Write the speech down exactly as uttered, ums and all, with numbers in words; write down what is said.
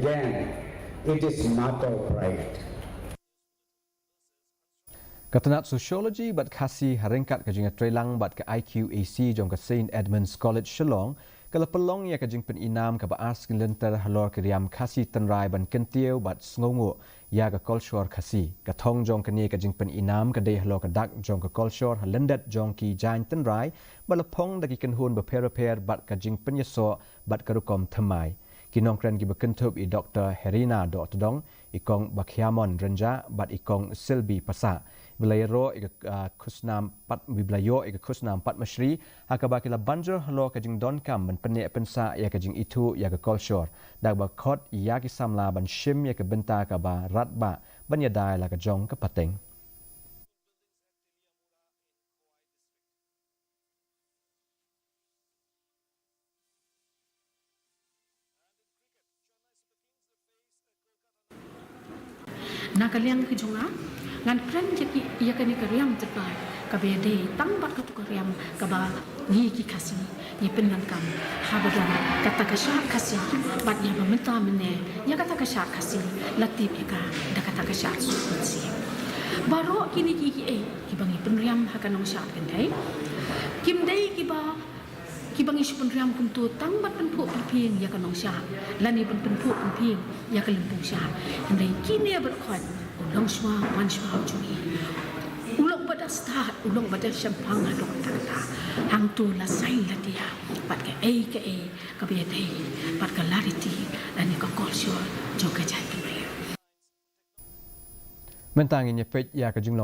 Then it is matter of pride. Ka tnat Sociology bad Khasi ha ryngkat ka jingïatreilang bad ka I Q A C jong ka Saint Edmund's College Shillong ka la pynlong ïa ka jingpyninam kaba ar sngi lynter halor ka riam Khasi Tynrai ban kyntiew bad sngewnguh ïa ka kolshor Khasi. Ka thong jong kane ka jingpyninam ka dei halor ka dak jong ka kolshor ha lyndet jong ki jaiñ tynrai ba la phong da ki kynhun bapher bapher bad ka jingpynïasoh bad ka rukom thymmai. Ki nongkren kiba kynthup i Doktor Herina Dohtdong, i Kong Bakhiamon Rynjah bad i Kong Selby Passah, ba la ïaroh ïa ka, ah, khusnam Pad-, ba la ïoh ïa ka khusnam Padma Shri ha kaba ki la ban jur halor ka jingdonkam ban pynneh pynsah ïa ka jingithuh ïa ka kolshor, da kaba khot ïa ki samla ban shim ïa ka bynta kaba radbah ban ïada ïa la ka jong ka pateng. Na ka liang ka jong nga, ngan kren ïa ki, ïa kane ka riam tynrai kaba ïadei tang bad kato ka riam kaba ngi ki Khasi ngi pyndonkam haba don kata ka shad Khasi bad ïa ba mynta mynne ïa kata ka shad Khasi la tip ïa ka da kata ka shad Suk Mynsiem. Baroh kine ki, kiei kiba ngi pynriam ha ka nongshad kynthei kim dei kiba kiba ngi shu pynriam kumto tang ban pynphuh pynphieng ïa ka nongshad lane ban pynphuh pynphieng ïa ka lympung shad. Hynrei kine baroh khoit u longshuwa manshuwa u jong ngi, u long ba da stad, u long ba da shemphang halor kata kata. Hangto la saiñ la tiar bad kaei kaei kaba ïadei bad ka lariti lane ka kolshor jong ka jaitbynriew. Mynta ngin ïa peit ïa ka jinglong